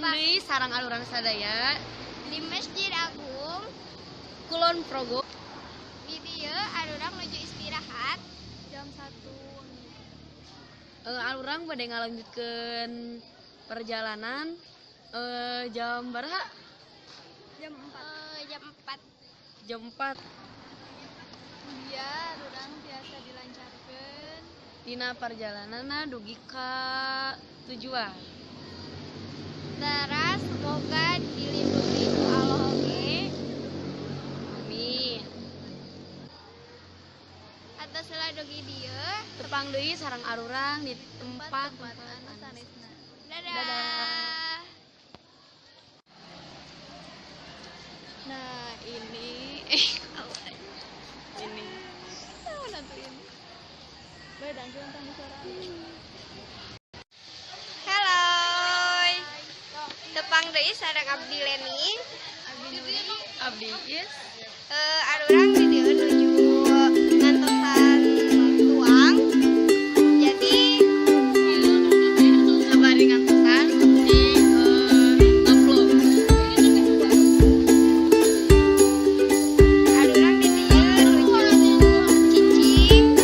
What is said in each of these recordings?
Tepang deui sareng arurang sadaya di Masjid Agung Kulon Progo. Di dieu arurang nuju istirahat jam 1. Arurang bade ngalanjutkeun perjalanan jam baraha? Jam 4. Jam 4. Jam 4. Mugia arurang tiasa dilancarkeun dina perjalananna dugi ka tujuan. Teras semoga dilindungi ku Allah oge. Amin. Atos lah dugi dieu. Tepang deui sareng arurang di tempat tempat anu sanesna. Dadah. Dadah. Nah, ini ini. Nanti ini. Bae dangkeun tah suara. Halo. Tepang deui sareng abdi Leni. Abi Nuri. Abdi Is. Arurang di dieu nuju ngantosan tuang. Jadi sabari ngantosan di ngupload. Arurang di dieu nuju cicing,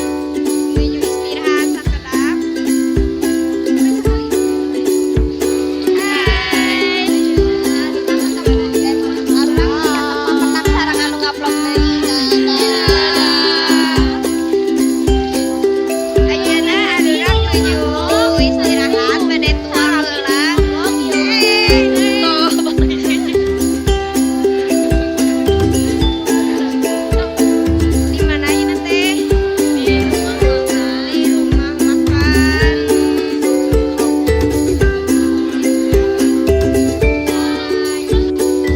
nuju istirahat sakedap. Hai. Arurang sareng anu ngupload deui. Ayeuna arurang nuju istirahat bade tuang heula. Di mana ayeuna teh? Di rumah makan. Di rumah makan.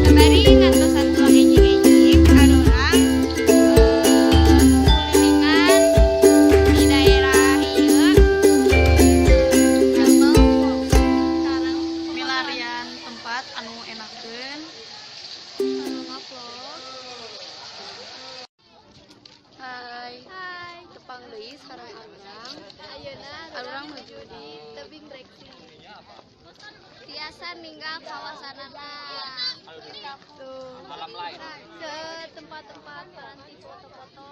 Sabari ngantosan tuang enjing-enjing arurang kulilingan di daerah ieu. Sareng Milarian tempat anu enakeun. Anu ngupload. Hai. Hai. Tepang deui sareng arurang. Ayeuna Arurang arurang nuju nuju di tebing breksi. Tiasa ninggal kawasanana. Tuh. Ke tempat-tempat paranti foto-foto.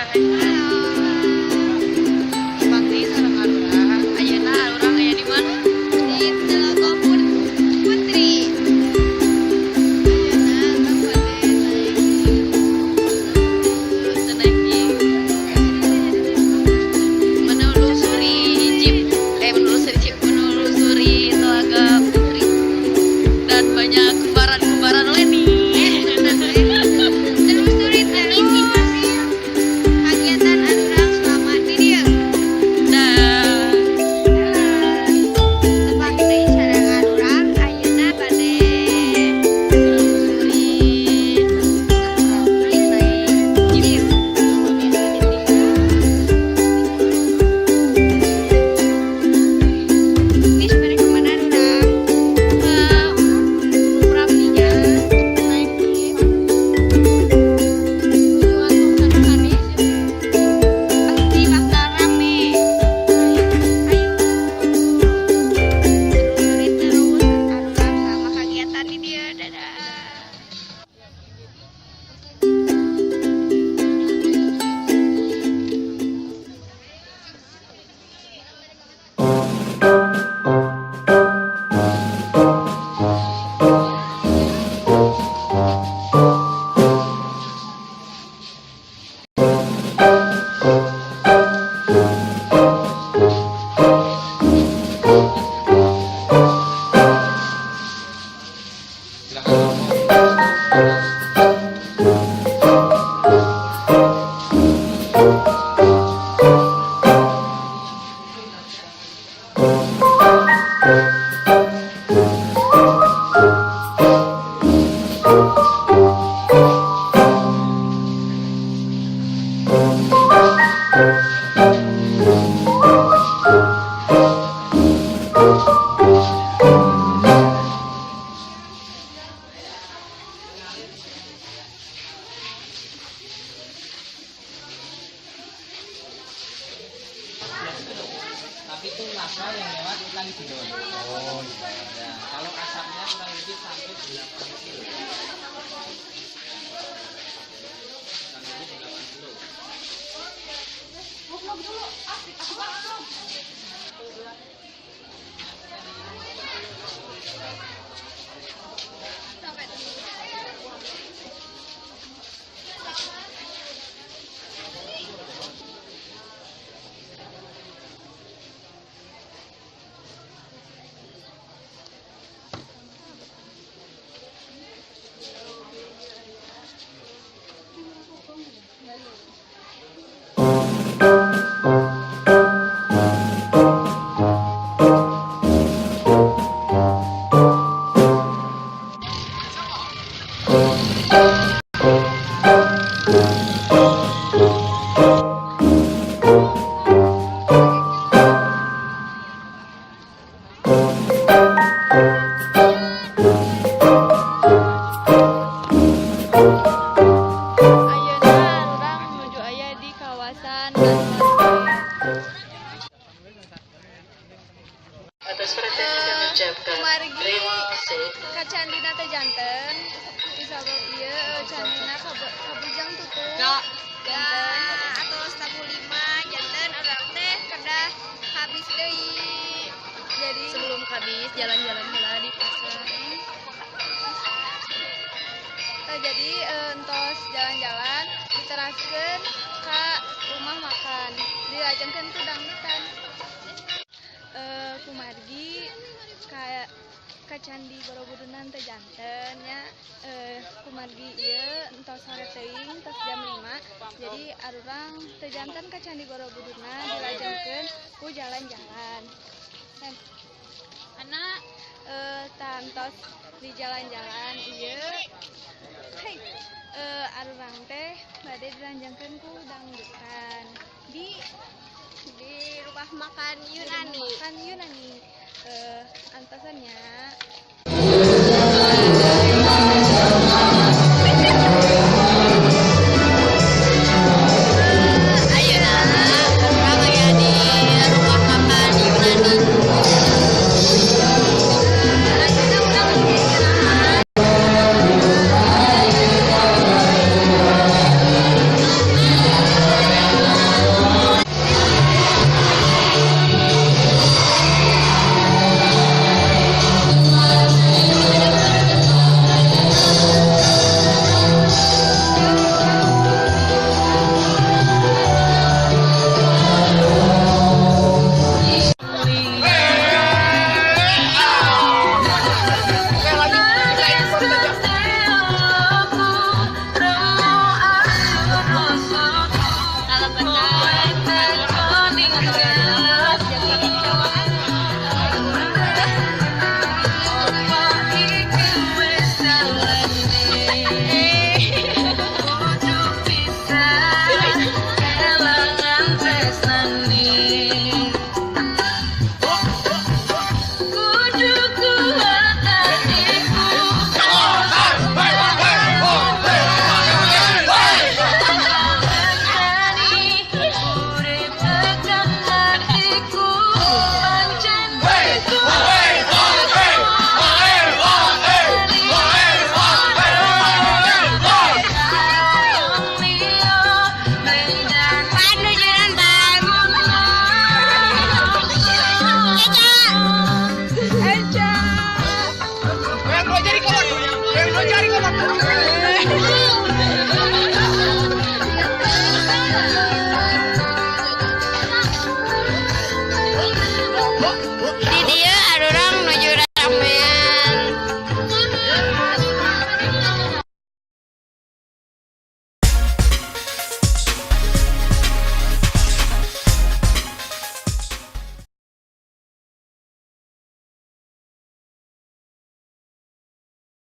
Halo. Tepang deui sareng arurang. Ayeuna arurang aya di mana? Di Telaga Putri. Ayeuna urang bade naik jeep. Naik jeep. Menelusuri jeep, menelusuri jeep, menelusuri Telaga Putri dan banyak kembaran-kembaran Leni. Telusuri terus kegiatan arurang selama di dieu. Dah. Tepang deui sareng arurang, ayeuna bade Menelusuri Putri naik jeep. Nis bade kemana arurang? Ke Prampinya naik jeep. Kunjungan Sanis Pasti bakal rame. Ayo. Telusuri terus arurang sama kegiatan di dieu. Dadah. Tapi itu lava yang lewat kali Bidon. Oh iya. Ya, kalau asapnya kurang lebih sampai 8 kilo. Kurang lebih 8 kilo. Ayeuna arurang nuju aya di kawasan Gasmarket. Atas perhatiannya kami ucapkan Kumargi terima kasih. Ka candina teh janten disabab ieu candina kabujang tutup. Ya, Janten atos tabuh lima janten urang teh kedah habis deui. Jadi Sebelum habis jalan-jalan heula di pasar. Tah, jadi entos jalan-jalan diteraskeun ka rumah makan, dilajengkeun ku dangdutan. Kumargi ka Candi Borobuduran teh janten nya, kumargi ieu entos sore teuing, tos jam 5, jadi arurang teu janten ka Candi Borobudurna, dilajengkeun ku jalan-jalan. Dan Anak tah, entos di jalan-jalan ieu, hei, arurang teh bade dilanjangkeun ku dangdutan di Di rumah makan Yunani. Makan Yunani. Antosannya.